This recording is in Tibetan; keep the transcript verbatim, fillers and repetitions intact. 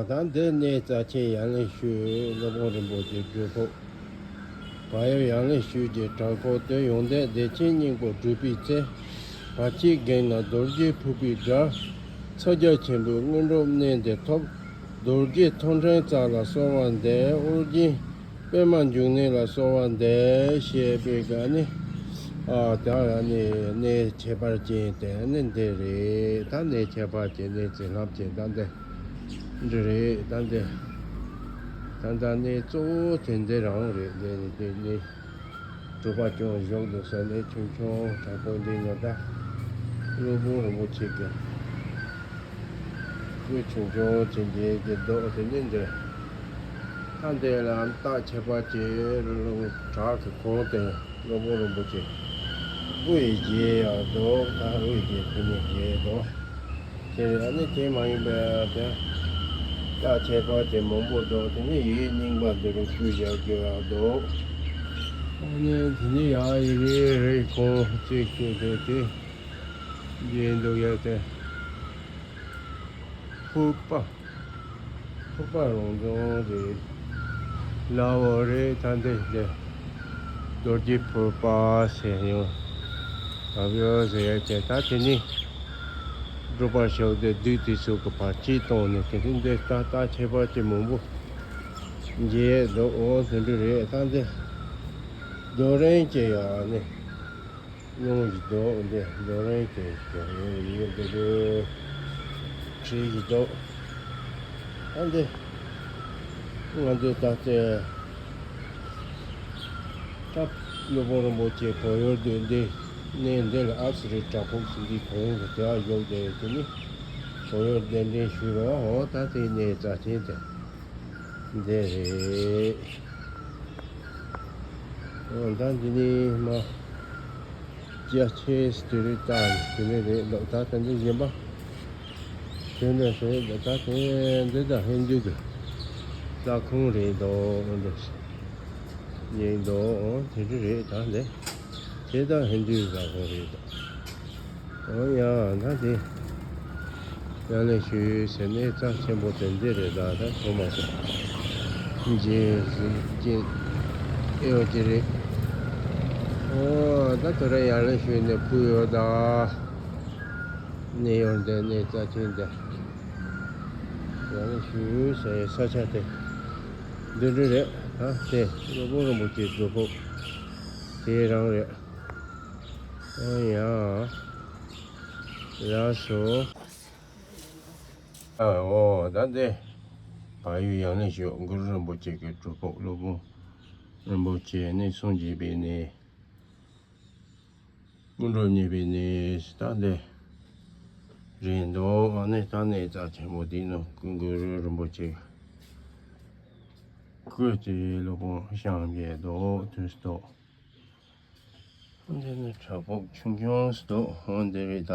ད་འདི་གནས་རྩ་ཆེན་ཡར་ལེན་ཞུས། སློབ་དཔོན་རིན་པོ་ཆེའི་སྒྲུབ་ཕུག་བལ་ཡུལ་ཡར་ལེན་ཞུས་ཀྱི་བྲག་ཕུག་སྟེ། ཡོན་ཏན་བདེ་ཆེན་སྙིང་པོ་བསྒྲུབས་པའི་ཚེ། བར་ཆད་བགེགས་རྣམས་རྡོ་རྗེ་ཕུར་པའི་དགྲ། ཕྱག་རྒྱ་ཆེན་པོའི་དངོས་གྲུབ་བརྙེས་ཏེ་ཐོབ། རྡོ་རྗེ་ཐོད་ཕྲེང་རྩལ་ལ་གསོལ་བ་འདེབས། ཨོ་རྒྱན་པདྨ་འབྱུང་གནས་ལ་གསོལ་བ་འདེབས་ཞེས་པའི་ག་ནི། ཨ་ད་ནི་གནས་ཁྱད་པར་ཅན་དེ་ནི་འདི་རེད། ད་གནས་ཁྱད་པར་ཅན་གནས་ཚེ་རླབས་ཆེན་ད་འདི་འདི་རེད། ད་འདི་ད་ད་གནས་གཙོ་བོ་དེ་འདི་རང་རེད། འདི་ནི་འདི་ནི། སྒྲུབ་པ་ཅུང་བཞུགས་འདུག་ས་གནས་ཆུང་ཆུང་དྲག་པོ་འདི་ནི་ད་སློབ་དཔོན་རིན་པོ་ཆེ་གི་སྐུ་ཆུང་ཆུང་ཅན་གྱི་གི་རྡོ་དེ་ནི་འདི། ད་འདི་ལ་རྟགས་ཁྱད་པར་གྱི་རུ་རུ་བྲག་གི་གོང་དེ་སློབ་དཔོན་རིན་པོ་ཆེ་དབུ་ཡི་རྗེས་ཡང་འདུག་ད་དབུ་ཡི་རྗེས་དེ་ནི་རྗེས་འདུག་དེ་ཨ་ནི་དེ་མ་ཡིན་པའི་དེ་རྟགས་ཁྱད་པར་དེ་མང་པོ་འདུག་དེ་ནི་ཡིད་རྙིང་པ་འདི་རུ་བཅུ་བཞག་རྒྱུ་ཡང་འདུག་ཨ་ནི་དེ་ནི་ཡང་ཡི་རེ་རེ་གོང་གཅིག་ཤོད་དེ་དེ་རྗེས་འདུག་ཡ་དེ་ཕུར་པ། ཕུར་པ་རང་རྫོང་རེད། ལ་འོ་རེད། ད་འདི་འདི་རྡོ་རྗེ་ཕུར་པ་ཟེར་ཡང་ད་བོད་ཟེར་ཡ་དེ་ད་དེ་ནི་སྒྲུབ་པར་ཞོག་སྟེ་བདུད་དེ་ཚོ་གི་བར་ཆད་གཏོང་ནས་དེ་དེ་འདི་ད་ད་ཁྱད་པར་ཅན་མང་པོ་མཇལ་འདུག་འོ་དེ་འདྲ་རེད། ད་འདི་རྡོ་རིང་ཅན་ཡང་ནི། སྣུམ་ཞིག་འདུག་འདི་རྡོ་རིང་དེ་ཞིག་ཡོད་རེད། འདི་འདི་ཁྲི་ཞིག་འདུག་ཨ་འདི་ང་ཚོས་ད་ལྟའི་ཐབས་སློབ་དཔོན་རིན་པོ་ཆེ་བོད་ཡུལ་དུ་འདི་གནས་འདི་ལ་ཨ་སི་རི་བྲག་ཕུག་ཟིན་འདི་གོང་གི་དེ་ཨ་ཡོད་དེ་དེ་ནི་བོད་ཡུལ་གདན་འདྲེན་ཞུས་རོགས། འོ་ད་དེ་གནས་རྩ་ཆེན་དེ་འདི་རེད། ཨ་ད་འདི་ནི་མ། རྒྱ་ཆེ་སི་ཏི་རི་ཏཱ་དེ་ནས་རེད་འདུག་ད་ལྟ་འདི་གཞན་པ་དེ་འདྲ་ཞིག་རེད་འདུག་ད་དེ་འདི་ད་ཧིན་རྡུ་གི་ས་ཁོངས་རེད་འདུག་འདི་ཡིན་འདུག་དེ་འདྲ་རེད། ད་འདི་དེ་ད་ཧིན་རྡུའི་ས་ཁོངས་རེད་འདུག་ཨོ་ཡ་ད་དེ། ཡང་ནས་ཞུས་ཟེར་ནས་རྩ་ཆེན་པོ་དེ་འདི་རེད། ད་ད་ཐོག་མ་དེ་རྗེས་རྗེས་ཨེ་ཡོད་ཀྱི་རེད། ཨོ་ད་དོ་ར་ཡང་ནས་ཞུས་ནས་ཕུ་ཡོད་ད། གནས་ཡོད་འདི་གནས་རྩ་ཆེན་འདི་ཡང་ནས་ཞུས་ཟེར་ས་ཆ་དེ་འདི་འདྲ་རེད། ད་དེ་སློབ་དཔོན་རིན་པོ་ཆེའི་སྒྲུབ་ཕུག་དེ་རང་རེད། ཨོ་ཡ། ལགས་སོ། ཨ་འོ་ད་འདི་བལ་ཡུལ་ཡང་ནས་ཞུ་གུ་རུ་རིན་པོ་ཆེ་གི་སྒྲུབ་ཕུག་སློབ་དཔོན་རིན་པོ་ཆེ་ནས་གསུང་བྱས་པའི་གནས། དངོས་གྲུབ་བརྙེས་པའི་གནས་ད་འདི་རེད་འདུག་ཨ་ནི་ད་གནས་རྩ་ཆེན་པོ་འདི་ནི་གུ་རུ་རིན་པོ་ཆེ་སྐུ་དེ་སློབ་དཔོན་ཤངས་རྒྱས་འདུག་དུས་སུ་འདུག་འདི་ནི་བྲག་ཕུག་ཆུང་ཆུང་སུ་འདུག་འོ་འདི་རེད་ད།